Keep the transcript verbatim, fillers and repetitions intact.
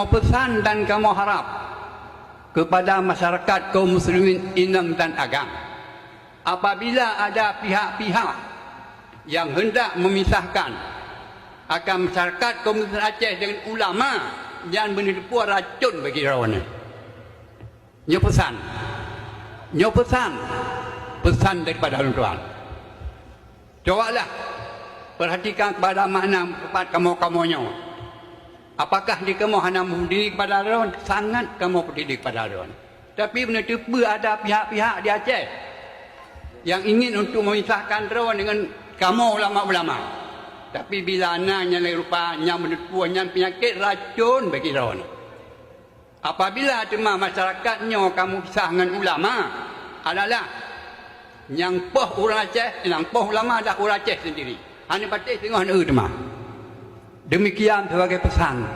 Pesan dan kamoe harap kepada masyarakat kaum muslimin inong dan agam, apabila ada pihak-pihak yang hendak memisahkan akan masyarakat kaum muslimin Aceh dengan ulama, nyan beuneuteupeu racun bagi droeneuh. Nyoe pesan. Nyoe pesan. Pesan daripada ulôn tuan. Cobalah perhatikan kepada makna tempat kamoe-kamoe nyoe. Apakah di kamoe hana meupeduli kepada droe? Sangat kamoe peduli kepada droe. Tapi beuneuteupeu ada pihak-pihak di Aceh yang ingin untuk memisahkan droe dengan kamoe ulama-ulama. Tapi bila na nyang lagée rupa nyang beuneuteupeu, nyan peunyakét racun bagi droe. Apabila teuma masyarakat nyoe ka meupisah ngon ulama, adalah nyang poh ureuëng Aceh, nyang poh ulama adalah ureuëng Aceh sendiri. Hana patéh singoh neu teuma. Demikian sebagai pesan